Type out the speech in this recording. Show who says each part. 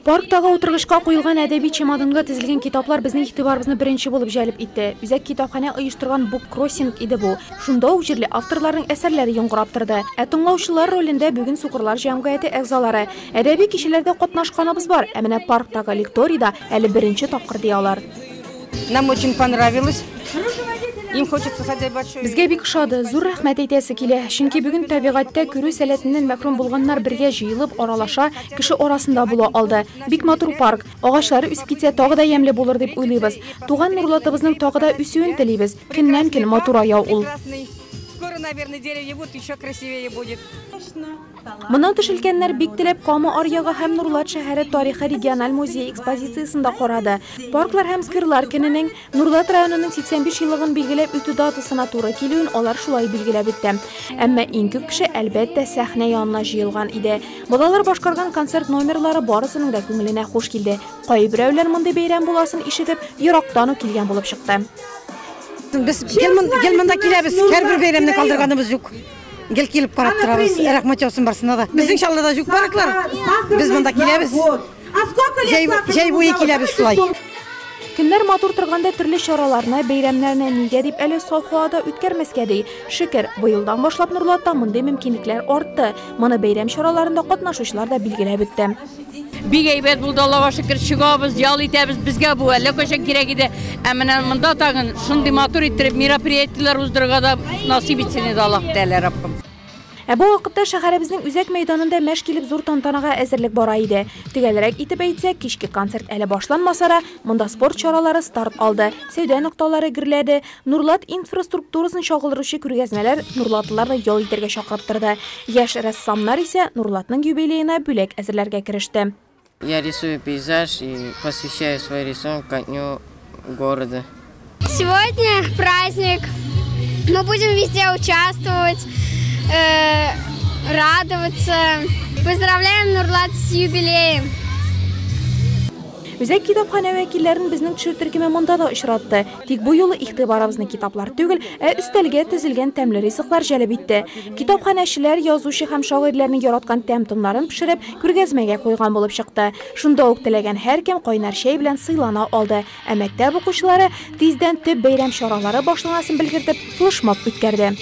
Speaker 1: Парктагы утыргычка куелган әдәби чемоданга тезелгән китаплар безнең игътибарыбызны беренче булып җәлеп итте. Үзәк китапханә оештырган буккроссинг иде бу. Шунда ук җирле авторларның әсәрләре яңгырап торды. Ә тыңлаучылар ролендә бүген сукырлар җәмгыяте әгъзалары. Әдәби кичәләрдә катнашканыбыз бар, ә менә парктагы лекторийда әле беренче тапкыр, ди алар.
Speaker 2: Нам очень понравилось. Им хочется сказать большое.
Speaker 1: Безгә бик ошады, зур рәхмәт әйтәсе килә. Чөнки бүген табигатьтә күрү сәләтеннән мәхрүм булганнар бергә җыелып, аралаша, кеше арасында була алды. Бик матур парк. Агачлары үсеп китсә, тагы да ямьле булыр дип уйлыйбыз. Туган Нурлатыбызның тагы да үсүен телибез. Көннән-көн матурая ул.
Speaker 2: Скоро, наверное, деревья будут, еще красивее будет.
Speaker 1: Моннан тыш өлкәннәр бик теләп Кама аръягы һәм Нурлат шәһәре тарихы региональ музее экспозициясен дә карады. Парклар һәм скверлар көненең Нурлат районының 85 еллыгын билгеләп үтү датасына туры килүен алар шулай билгеләп үтте. Әмма иң күп кеше, әлбәттә, сәхнә янына җыелган иде. Балалар башкарган концерт номерлары барысының да күңеленә хуш килде. Кайберәүләр мондый бәйрәм буласын ишетеп, ерактан ук килгән булып чыкты.
Speaker 2: Без гел монда киләбез, һәрбер бәйрәмне калдырганыбыз юк. Гел килеп карап торабыз. Рәхмәт яусын барсына да. Безнең Чаллыда юк парклар. Без монда киләбез. Җәй, җәй буе киләбез шулай.
Speaker 1: Көннәр матур торганда төрле чараларны, бәйрәмнәрне нигә дип әле саф һавада үткәрмәскә ди. Шөкер, быелдан башлап Нурлатта мондый мөмкинлекләр артты. Моны бәйрәм чараларында катнашучылар да билгеләп үтте.
Speaker 3: Бик әйбәт булды, Аллага шөкер, чыгабыз, ял итәбез. Безгә бу әллә кайчан кирәк иде. Ә менә монда тагын шундый матур иттереп мероприятиеләр уздырырга да насыйп итсен иде Аллаһ Тәгалә Раббым.
Speaker 1: Ә бу вакытта шәһәребезнең үзәк мәйданында мәш килеп зур тантанага әзерлек бара иде. Төгәлрәк итеп әйтсәк, кичке концерт әле башланмаса да, монда спорт чаралары старт алды, сәүдә нокталары гөрләде, Нурлат инфраструктурасын чагылдыручы күргәзмәләр нурлатлыларны ял итәргә чакырып торды. Яшь рәссамнар исә Нурлатның юбилеена бүләк әзерләргә кереште.
Speaker 4: Я рисую пейзаж и посвящаю свой рисунок ко дню города.
Speaker 5: Сегодня праздник. Мы будем везде участвовать, э, радоваться. Поздравляем Нурлат с юбилеем!
Speaker 1: Үзәк китапханә вәкилләрен безнең төшерү төркеме монда да очратты. Тик бу юлы игътибарыбызны китаплар түгел, ә өстәлгә тезелгән тәмле ризыклар җәлеп итте. Китапханәчеләр язучы һәм шагыйрьләрнең яраткан тәм-томнарын пешереп, күргәзмәгә куйган булып чыкты. Шунда ук теләгән һәркем кайнар чәй белән сыйлана алды. Ә мәктәп укучылары тиздән төп бәйрәм чаралары башланасын белгертеп, флешмоб үткәрде.